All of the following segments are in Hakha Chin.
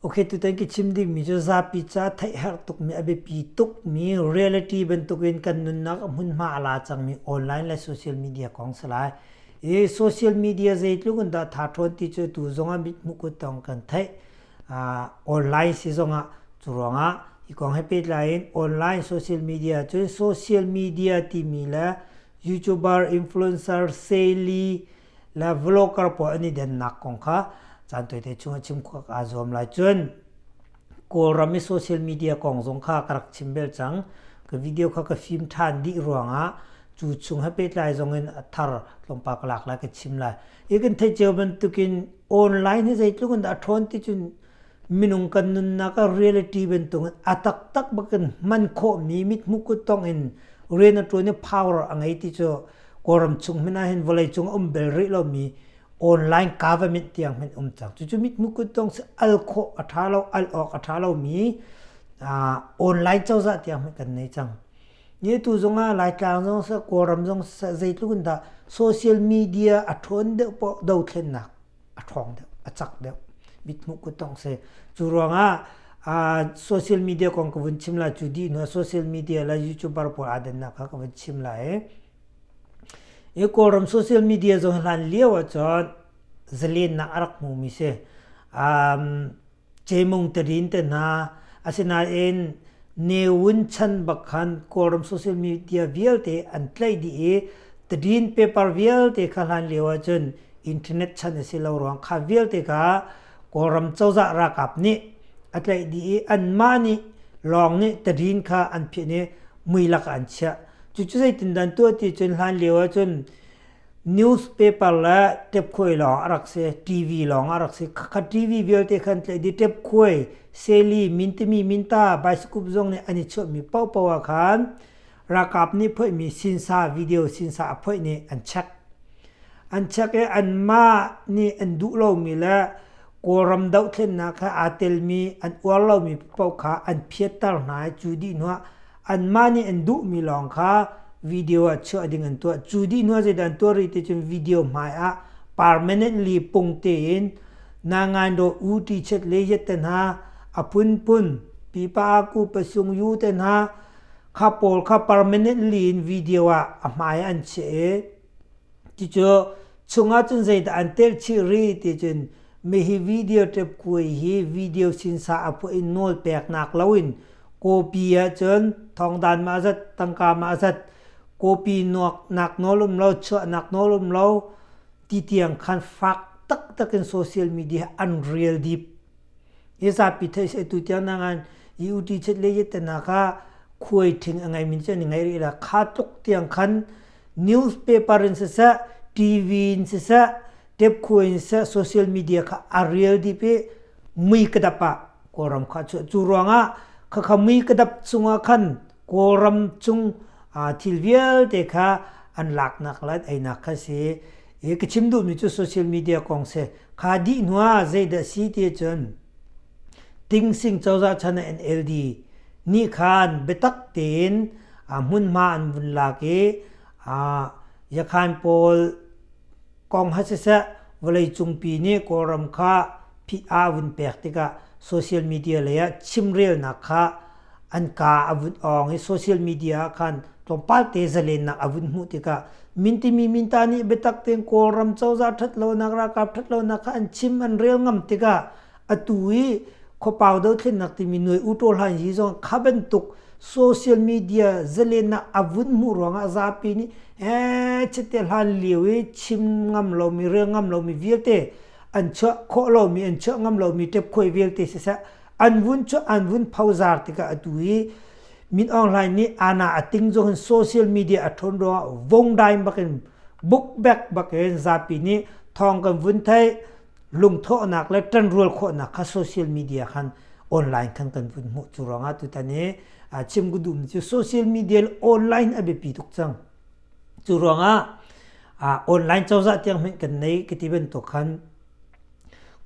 Okay, tutan ka chim dingmi cu zapi ca theih herh tukmi, a biapi tukmi, reality bantukin kan nunnak a hmunhma a la cangmi online le social media kong si lai. I social media zeitluk in dah tha ṭhawn ti cu tu zongah mithmuh kuttong kan theih. Uh, online si zongah cu ruangah hi kong he pehtlai in online social media cun social media timi le YouTuber, influencer, seli, le vlogger pawl an i dennak kong kha caan tawite chung ah chim khawh aa zuam lai. Cun Kawlram i social media kong zong kha ka rak chim bel cang. Ka video kha ka fim ṭhan dih ruangah cu chung he pehtlai zong in a thar tlawmpal ka lak lai ka chim lai. I kan theih cio bantukin online hi zeitluk in dah a ṭhawn ti cun minung kan nunnak ah reality bantukin a taktak bakin hman khawhmi mithmuh kuttong in rian a ṭuan i power a ngei ti cu Kawlram chung hmanh ah hin vawleicung a um bel rih lomi online government tiang hmanh um cang. Cucu mithmuh kuttong si al khawh a ṭha lo, al awk a ṭha lomi online cozah tiang hmanh kan nei cang. Ni tu zongah Laitlang zong seh, Kawlram zong seh, zeitluk in dah social media a ṭhawn deuh poah dothlennak a ṭhawng deuh, a cak deuh. Mithmuh kuttongh si. Cu ruangah social media kong ka vun chim lai cu dih hnu social media le YouTuber pawl aa dannak kha ka vun chim lai. I Kawlram social media zong hlan lio ahcun zalennak a rak hmumi si. Um, Cemung tadin te hna asinain Ne Win chan bak khan Kawlram social media vialte an tlaih dih i tadin paper vialte kha hlan lio ahcun internet chan a si lo ruang kha vialte kha Kawlram cozah ralkap nih a tlaih dih i anmah nih lawng nih tadin kha an phiah i mui lakah an chiah. Cucu zeitindah an tuah ti cun hlan lio ahcun newspaper le tepkhuai lawng a rak si, TV lawng a rak si. Kha TV vialte khan tlaih dih tepkhuai, seli, mintimi, minta, bicycle zong nih an i chuahmi paohpaoh ah khan ralkap nih phoihmi sinsa video sinsa a phoih nih an check. An check i anmah nih an duh lomi le Kawlram dohthlennak he aa telmi an uar lomi paoh kha an phiatter hna i cu dih hnuah anmah nih an duhmi lawng kha video ah chuah ding an tuah. Cu dih hnuah zeidah an tuah rih ti cun video hmai ah permanently pung tein nangan do u ti chet le yet te hna a phunphun pipa aku pasung yu te hna kha pawl kha permanently in video ah a hmai an chiah i Cucu chungah cun zeidah an telh chih rih ti cun mihi video tape kuai hi video sinsa a phuah in nawl peknak loin copy ahcun thongdan mah zat tangka mah zat copy nak nawl um lo chuahnak nawl um lo ti tiang khan fak taktak in social media an real deep Hi zapi theih seh tu tiang nangan UT chet le yet na kha khuai thing a ngai min cu an ngai rih la kha tluk tiang khan newspaper in siseh TV in siseh tape khuai in siseh social media kha a real dip i mui kadap ah Kawlram kha chu cu ruangah kha kha mui kadap chungah khan Kawlram chung thil vialte kha an laknak le einak kha si i ka chim duhmi cu social media kong si kha dih hnuah zeidah si ti cun Tingsing cozah chan ah NLD nih khan biatak tein hmunhma an vun lak i yakhan pawl kong ha siseh vawleicungpi nih Kawlram kha phit a vun pek tikah social media lei ah chimrelnak kha an ka a vun awng i social media ah khan tlawmpal te zalennak a vun hmuh tikah mintimi minta nih biatak tein Kawlram cozah ṭhatlonak ralkap ṭhatlonak kha an chim an rel ngam tikah atu i khuapau dothlennak timi nuai u hlan hi zong kha bantuk social media zalennak a vun hmuh ruangah zapi nih ee chite hlan lio i chim ngam lomi rel ngam lomi vialte an chuah khawh lomi an chuah ngam lomi ṭepkhuai vialte siseh an vun cu an vun phozar tikah atu hi Min Aung Hlaing nih ana a ting zong in social media a ṭhawn ruangah vongdaim bakin bukbek bakin zapi nih thawng kan vun theih lungthawhnak le ṭanrual khawhnak kha social media khan online khan kan vun hmuh cu ruangah tutan i chim ka duhmi cu social media le online a biapi tuk cang cu ruangah online cozah tiang hmanh kan nei ka ti bantuk khan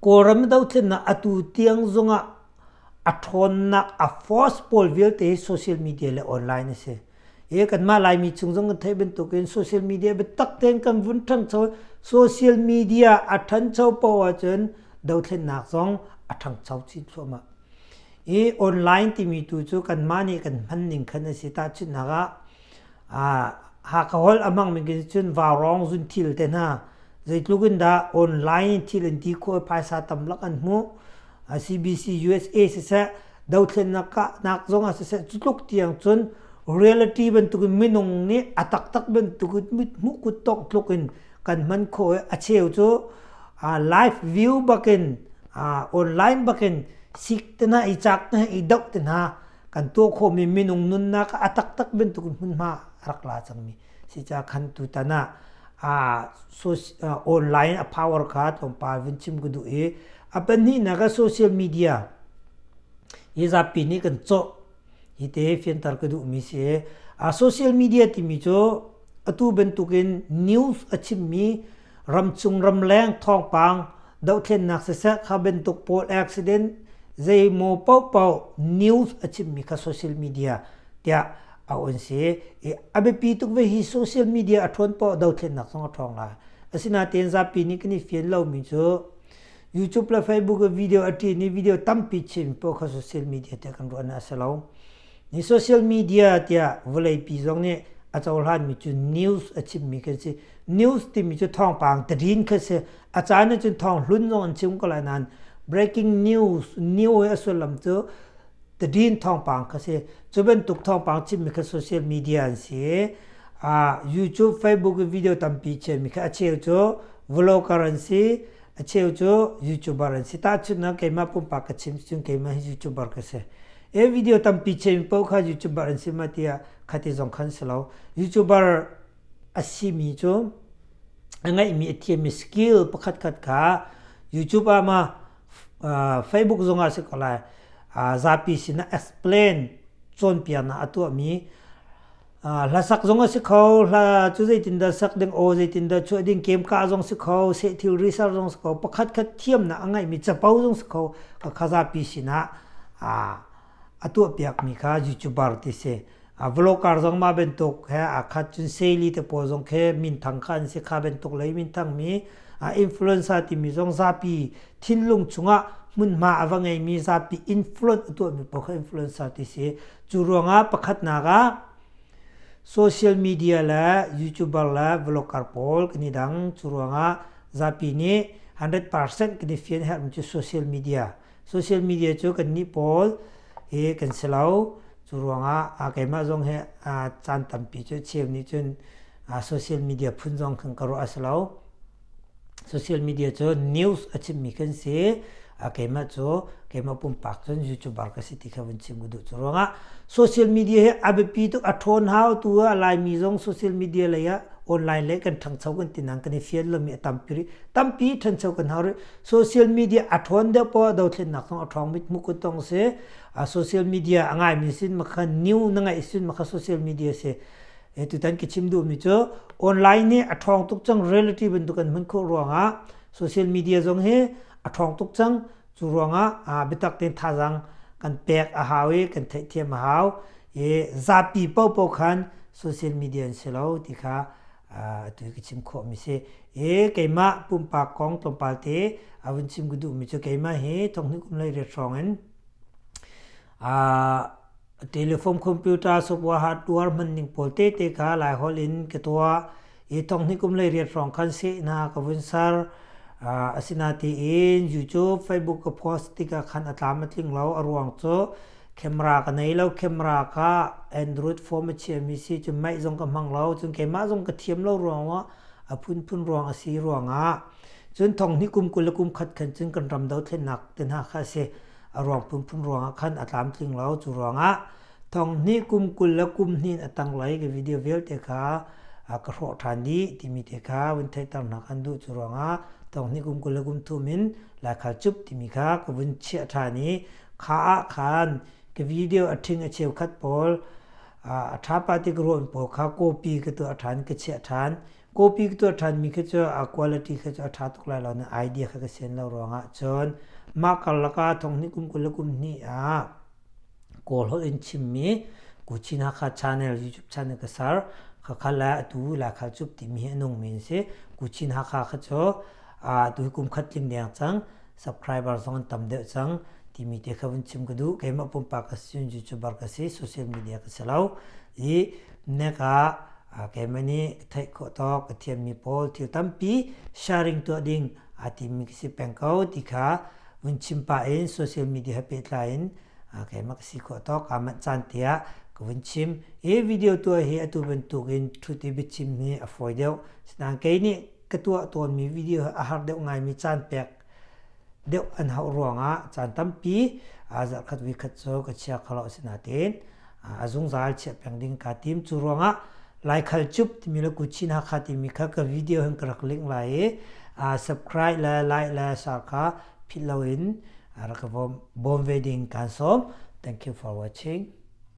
Kawlram dothlennak atu tiang zongah a ṭhawnnak a force pawl vialte hi social media le online a si. I kanmah Laimi chung zong kan theih bantukin social media biatak tein kan vun ṭhangcho social media a ṭhancho paoh ahcun dothlennak zong A ṭhangcho chin thluahmah. I online timi tu cu kanmah nih kan hman ning khan a si. Tahchunhnak ah, Hakha holh a hmangmi kin cun vaurawng zunthil te hna zeitluk in dah online in thil an ti khawh i phaisa tamlak an hmuh. CBC USA siseh, dothlennak kahnak zong ah siseh, cutluk tiang cun reality bantukin minung nih a taktak bantukin mithmuh kut tongh tluk in kan hman khawh i a cheu cu live view bakin online bakin sik te hna i cak te hna i doh te hna kan tuah khawhmi minung nunnak a taktak bantukin hmunhma a rak la cangmi si ca khan tutan ah online a power kha tlawmpal vun chim ka duh i a pahnihnak ah social media hi zapi nih kan cawh hi te fianter ka duhmi si social media timi cu atu bantukin news a chimmi ramchung ramleng thawngpang dohthlennak siseh kha bantuk pawl accident zeimaw paohpaoh news a chimmi kha social media tiah a on si i a biapi tuk ve hi social media a ṭhawn poah dothlennak zong a ṭhawng lai. Asinain zapi nih kan i fian lomi cu YouTube le Facebook video a ṭin i video tampi chim poah kha social media tiah kan ruahnak a si lo. Ni social media tiah vawleipi zong nih a cohlanmi cu news a chimmi kan si. News timi cu thawngpang tadin kha si. A caan ah cun thawng hlun zong an chim ko lai nain breaking news, new a sullam cu tadin thawngpang kha si. Cu bantuk thawngpang chimmi kha social media an si. Uh, YouTube, Facebook video tampi chimmi kha a cheu cu vlogger an si, a cheu cu YouTuber an si. Tahchunhnak keimah pumpak ka chim cun keimah hi YouTuber ka si. E video tampi chim paoh kha YouTuber an si ma tiah khati zong khan si lo. YouTuber a simi cu a ngeihmi a thiammi skill pakhat khat kha YouTube ah ma Facebook zong ah si ko lai zapi sinah explain cawnpiaknak a tuahmi hlasak zong a si kho hla cu zeitindah sak ding aw zeitindah chuah ding kem kah zong si kho seh thil research zong si kho pakhat khat thiamnak a ngeihmi capo zong si kho ka kha zapi sinah a tuahpiakmi kha YouTuber ti si vlogger zong mah bantuk he aa khat cun seli te pawl zong khi minthang kha an si kha bantuk lei minthang mi influencer timi zong zapi thinlung chungah hmunhma a va ngeimi zapi influence a tuahmi paoh kha influencer ti si Cu ruangah pakhatnak ah social media le YouTuber le vlogger pawl kan i dang. Cu ruangah zapi nih 100% kan i fian herhmi cu social media. Social media cu kannih pawl hi kan si lo. Cu ruangah keimah zong hi caan tampi cu cheu nih cun social media phun zong kan ka ruah a si lo. Social media cu news a chimmi kan si. Keimah cu keimah pumpak cun YouTuber ka si ti kha vun chim ka duh. Cu ruangah social media hi a biapi tuk a ṭhawn hau tu ah Laimi zong social media lei ah online lei kan ṭhangcho kan ti nain kan i fian lomi a tampi rih. Tampi ṭhancho kan hau rih. Social media a ṭhawn deuh poah dothlennak zong a ṭhawng mithmuh kun tong si. Social media a ngaimi sin makha new na ngaih sin makha social media si. Tutan ka chim duhmi cu online nih a ṭhawng tuk cang reality bantuk an hman khawh ruangah social media zong hi a ṭhawng tuk cang cu ruangah biatak tein thazaang kan pek a hau i kan theihthiam a hau i zapi paohpaoh khan social media an si lo ti kha atu ka chim khawhmi si i keimah pumpak kong tlawmpal te a vun chim ka duhmi cu keimah hi thonghnih kum lei riat hrawng in Telephone computer software hardware hman ning pawl tete kha Laiholh in ka tuah i thonghnih kum lei riat hrawng khan sehna ka vun ser. Asinain YouTube, Facebook ka post tikah khan a tlam a tling lo. A ruang cu camera ka nei lo. Camera kha Android phone a chiami si cun maih zong ka hmang lo. Cun keimah zong ka thiam lo ruangah a phunphun ruang a si ruangah cun thonghnih kum 20 le kum khat khan cun kan ram dothlennak te hna kha a si. A ruang phunphun ruangah khan a tlamtling lo. Cu ruangah thonghnih kum 20 le kum hnih in a tanglei ka video vialte kha ka hrawh ṭhan dih timi te kha vun theihter hna kan duh. Cu ruangah thonghnih kum 20 le kum thum in Laikhal cup timi kha ka vun chiah ṭhan i kha ah khan ka video a ṭhing a cheukhat pawl a ṭha pah ti ka ruahmi pawl kha copy ka tuah ṭhan ka chiah ṭhan. Copy ka tuah ṭhanmi khi cu a quality khi cu a ṭha tuk lai lo na idea kha ka sian lo ruangah cun mah karlak ah thonghnih kum 20 le kum hnih ah Kawl holh in chimmi Kuchin Hakha channel YouTube channel ka ser. Khakha le atu Laikhal cup timi hi a nungmi an si. Kuchin Hakha kha cu atu hi kum khat tling deng cang. Subscriber zong an tam deuh cang timi te kha vun chim ka duh. Keimah pumpak ka si cun YouTuber ka si, social media ka si lo. I nek ah keimah nih theih khawh tawk ka thiammi pawl thil tampi sharing tuah ding aa timmi ka si peng ko ti kha vun chim pah in social media he pehtlai in keimah ka si khawh tawk aa manh caan tiah ka vun chim. Hi video tuah hi atu bantukin ṭhut i biachim hi a fawi deuh. Sinain kei nih ka tuah tawnmi video hi a har deuh ngaimi caan pek deuh an hauh ruangah caan tampi zarhkhat vikhat cu ka chia kho lo asinain a zungzal chiah peng ding kaa tim. Cu ruangah Laikhal Cup timi le Kuchin Hakha timi kha ka video hin ka rak link lai i subscribe le like le share kha philh loin rak ka bawm ve ding kaan sawm. Thank you for watching.